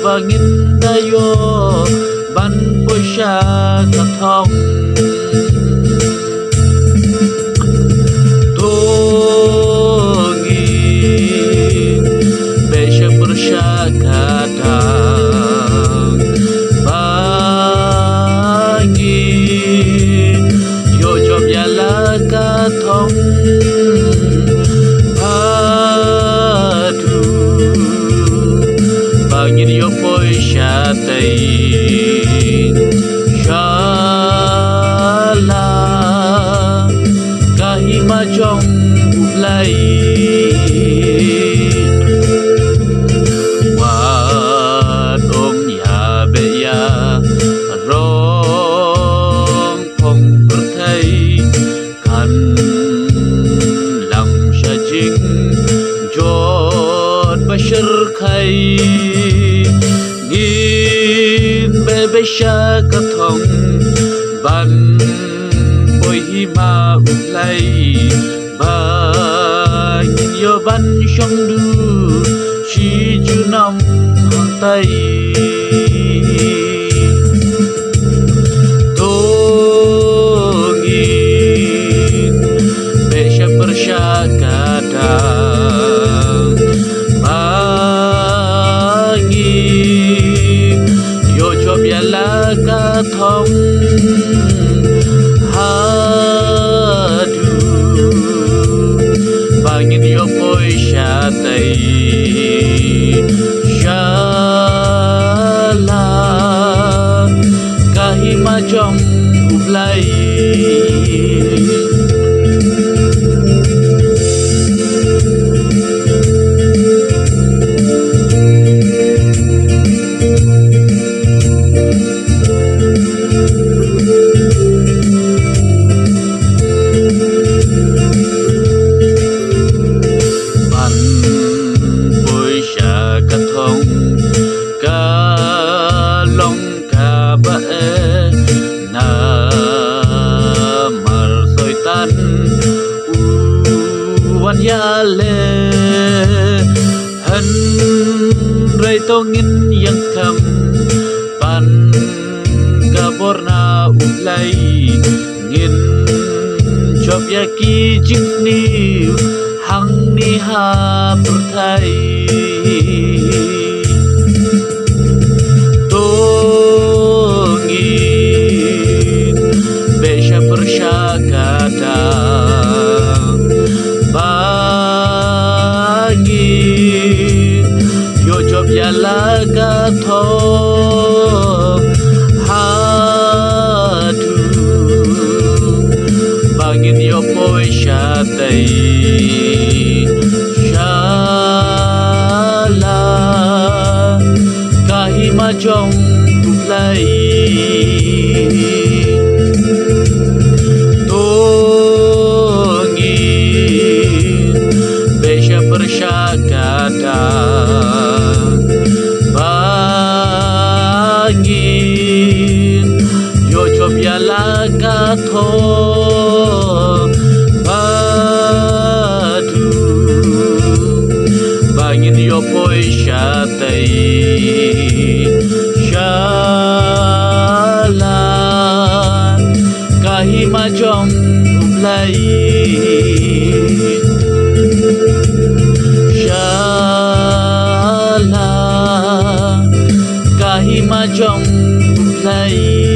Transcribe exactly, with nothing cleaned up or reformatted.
Ngin da ïoh ban poi sha ka thong. To ngin beh sha pyrshah ka dang ba ngin ïoh jop ïa la ka thong. Haduh ba ngin ïoh poi shatei sha la ka hima jong U Blei. Wat ym ïa beh ïa rong phong pyrthei, kan lam sha jingjot ba shyrkhei. Ngin beh beh sha ka thong ban poi hima U Blei, ba ngin ïoh ban shong duh shi junom hangtai. To ngin beh sha pyrshah ka dang ba ngin ïoh jop ïa la ka thong. Haduh ba ngin ïoh poi shatei sha la ka hima jong U Blei. Ban poi sha ka thong ka long kaba eh, namar Soitan u wan ïaleh. Hynrei to ngin ïeng skhem pan ka bor na U Blei, ngin jop ïa ki jingsniew hangne ha pyrthei. To ngin beh sha pyrshah ka dang ba ngin ïoh jop ïa la ka thong. Haduh ba ngin ïoh poi shatei sha la ka hima jong U Blei. To ngin beh sha pyrshah ka dang ba ngin ïoh jop ïa la ka thong. Haduh ba ngin ïoh poi shatei sha la ka hima jong U Blei. Sha la ka hima jong U Blei.